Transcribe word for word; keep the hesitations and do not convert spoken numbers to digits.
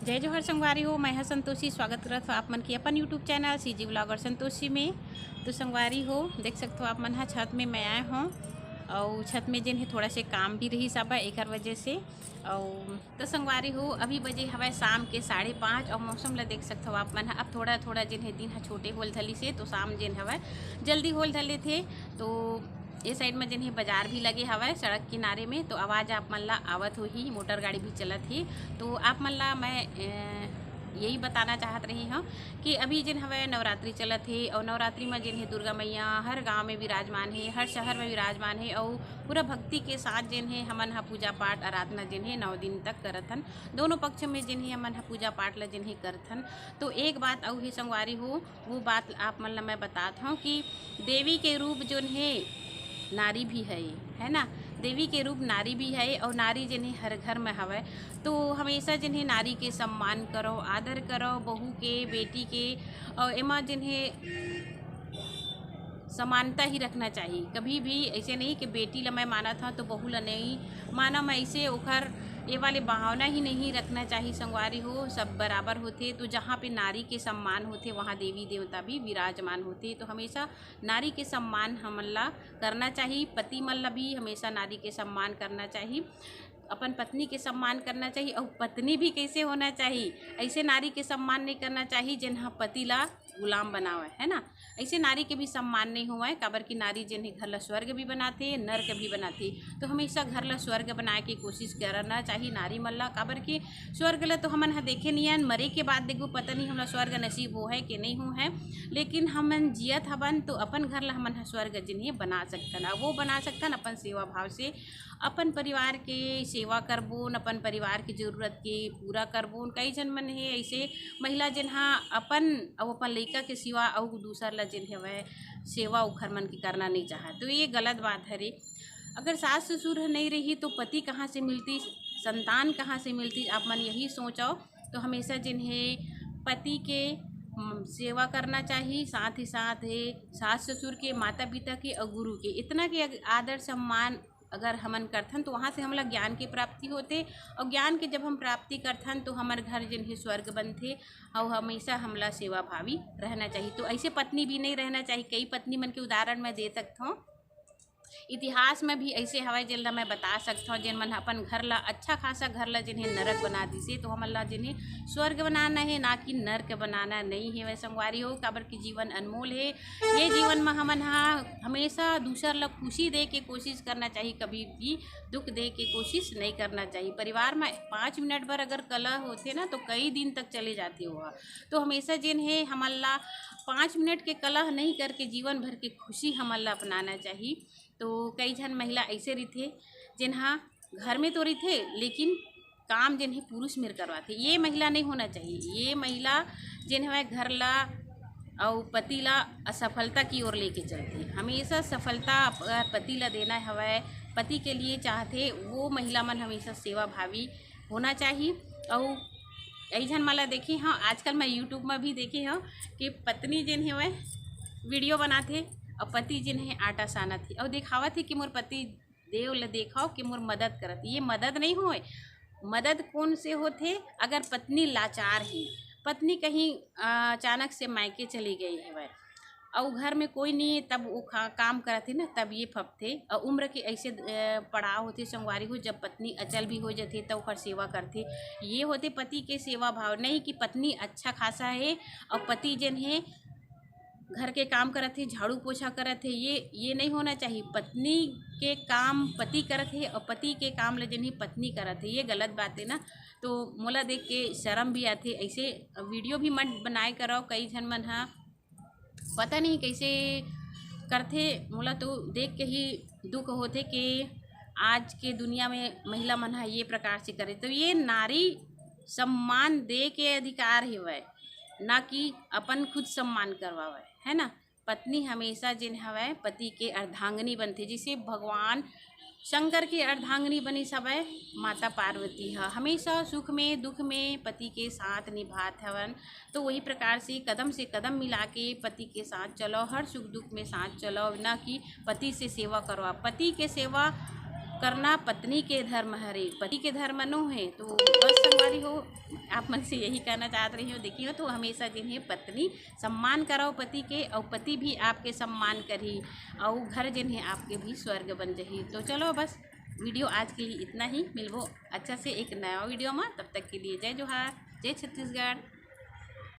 जय जोहार संगवारी हो, मैं ह संतोषी, स्वागत करत हो आप मन के अपन YouTube channel CG vlogger Santoshi में। तो संगवारी हो, देख सकत हो आप मन ह, छत में मैं आए हों, अउ छत में जेन हे थोड़ा से काम भी रहिस हवय, एकर वजह से। अउ तो संगवारी हो, अभी बजे हवय शाम के साढ़े पाँच, अउ मौसम ला देख सकत हो आप मन ह, अब थोड़ा थोड़ा जेन हे दिन ह छोटे होल धलिस हे, तो शाम जेन हवय जल्दी होल धर लेथे। तो ए साइड में जेन हे बाजार भी लगे हवय सड़क किनारे में, तो आवाज़ आप मन ला आवत होही, मोटर गाड़ी भी चलत हे। तो आप मन ला मैं, अ, यही बताना चाहत रही हूँ कि अभी जेन हवय नवरात्रि चलत हे, और नवरात्रि में जेन हे दुर्गा मैया हर गांव में विराजमान हे, हर शहर में विराजमान हे, और पूरा भक्ति के साथ जेन हे हमन ह पूजा पाठ आराधना जेन हे नौ दिन तक करत हन। दोनों पक्ष में जेन हे हमन ह पूजा पाठ ला जेन हे करत हन। तो एक बात अउ हे संगवारी हो, वो बात आप मन ला मैं बतात हूँ कि देवी के रूप जोन हे नारी भी है, है ना। देवी के रूप नारी भी है, और नारी जेन हे हर घर में हवय। तो हमेशा जेन हे नारी के सम्मान करो, आदर करो, बहू के, बेटी के, और एमा जेन हे समानता ही रखना चाहिए। कभी भी ऐसे नहीं कि बेटी ला मैं मानत हूँ तो बहू ला नहीं माना, मैं ऐसे ओखर ये वाले भावना ही नहीं रखना चाहिए संगवारी हो। सब बराबर होथे, तो जहाँ पे नारी के सम्मान होथे, वहाँ देवी देवता भी विराजमान होथे। तो हमेशा नारी के सम्मान हमन ला करना चाहिए, पति मन ला भी हमेशा नारी के सम्मान करना चाहिए, अपन पत्नी के सम्मान करना चाहिए। और पत्नी भी कैसे होना चाहिए, ऐसे नारी के सम्मान नहीं करना चाहिए जेन ह पति ला गुलाम बनावे, है ना। ऐसे नारी के भी सम्मान नहीं होवय, काबर कि नारी जेन हे घर ला स्वर्ग भी बनाथे, नरक भी बनाथे। तो हमेशा घर ला स्वर्ग बनाए के कोशिश करना चाहिए नारी मन ला, काबर कि स्वर्ग ला तो हमन ह देखे नहीं हन, मरे के बाद देखबो पता नहीं हमला स्वर्ग नसीब हो है कि नहीं हो है, लेकिन हमन जियत हवन तो अपन घर ला हमन ह स्वर्ग जेन हे बना सकथन, और वो बना सकथन अपन सेवा भाव से। अपन परिवार के सेवा करबोन, अपन परिवार के जरूरत के पूरा करबोन। कई झन मन हे ऐसे महिला जेन हा अपन अउ अपन लइका के सिवा अउ दूसर ला जेन हवय सेवा ओखर मन के करना नहीं चाहत, तो ये गलत बात हरे। अगर सास ससुर ह नहीं रही तो पति कहाँ से मिलती, संतान कहाँ से मिलती? आप मन यही सोचो। तो हमेशा जेन हे पति के, हम्म, सेवा करना चाहिए, साथ ही साथ हे सास ससुर के, माता पिता के और गुरु के, इतना के अग-, आदर सम्मान अगर हमन करथन तो वहाँ से हमला ज्ञान के प्राप्ति होथे, और ज्ञान के जब हम प्राप्ति करथन तो हमर घर जेन हे स्वर्ग बनथे, और हमेशा हमला सेवा भावी रहना चाहिए। तो ऐसे पत्नी भी नहीं रहना चाहिए। कई पत्नी मन के उदाहरण मैं दे सकत हूँ, इतिहास में भी ऐसे हवय जेन ला मैं बता सकत हूँ, जेन मन अपन घर ला, अच्छा खासा घर ला जेन हे नरक बना दिसे, तो हमन ला जेन हे स्वर्ग बनाना है, ना कि नर्क बनाना नहीं है। वह संगवारी हो, काबर कि जीवन अनमोल है। ये जीवन में हमन हा हमेशा दूसर ला खुशी दे के कोशिश करना चाहिए, कभी भी दुख दे के कोशिश नहीं करना चाहिए। परिवार में पाँच मिनट भर अगर कलह होथे ना, तो कई दिन तक चले जाथे वो। तो हमेशा जेन हे हमन ला पाँच मिनट के कलह नहीं करके जीवन भर के खुशी हमन ला अपनाना चाहिए। तो कई झन महिला ऐसे रहिथे जेन हा घर में तो रहिथे, लेकिन काम जेन हे पुरुष मेर करवाथे, ये महिला नहीं होना चाहिए। ये महिला जेन हवय घर ला अउ पति ला असफलता की ओर लेके चलथे। हमेशा सफलता अगर पति ला देना हवय, पति के लिए चाहथे, वो महिला मन हमेशा सेवा भावी होना चाहिए। अउ कई झन मन ला देखे हव, आजकल मैं YouTube में भी देखे हव कि पत्नी जेन हवय वीडियो बनाथे और पति जेन हे आटा सानत हे और दिखावत हे कि मोर पति देव ल देखाव कि मोर मदद करत। ये मदद नहीं होय। मदद कौन से होथे? अगर पत्नी लाचार हे, पत्नी कहीं, अ, अचानक से मायके चली गई हवय, अउ घर में कोई नहीं है, तब वो खा-, काम करत हे ना, तब ये फपथे। अउ उम्र के ऐसे, अ, पड़ाव होथे संगवारी हो, जब पत्नी अचल भी हो जाथे, तब ओकर सेवा करथे। ये होथे पति के सेवा भाव, नहीं कि पत्नी अच्छा खासा है और पति जेन है घर के काम करत हे, झाड़ू पोछा करत हे, ये, ये नहीं होना चाहिए। पत्नी के काम पति करत हे और पति के काम ल जेन हे पत्नी करत हे, ये गलत बात है ना। तो मोला देख के शर्म भी आथे। ऐसे वीडियो भी मत बनाए करव। कई झन मन हा पता नहीं कैसे करथे, मोला तो देख के ही दुख होथे कि आज के दुनिया में महिला मन हा ये प्रकार से करे। तो ये नारी सम्मान दे के अधिकार हेवय, ना कि अपन खुद सम्मान करवावय, है ना। पत्नी हमेशा जेन हवय पति के अर्धांगिनी बनथे, जैसे भगवान शंकर के अर्धांगिनी बनिस हवय माता पार्वती ह। हमेशा सुख में दुख में पति के साथ निभात हवन, तो वही प्रकार से कदम से कदम मिला के पति के साथ चलो, हर सुख दुख में साथ चलो, ना कि पति से सेवा करवा। पति के सेवा करना पत्नी के धर्म हरे, पति के धर्म नो हे। तो बस संगवारी हो, आप मन से यही कहना चाहत रही हो। देखियो तो हमेशा जिन्हें पत्नी सम्मान करव पति के, और पति भी आपके सम्मान करही, और घर जिन्हें आपके भी स्वर्ग बन जही। तो चलो बस वीडियो आज के लिए इतना ही, मिलबो अच्छा से एक नया वीडियो में। तब तक के लिए जय जोहार, जय छत्तीसगढ़।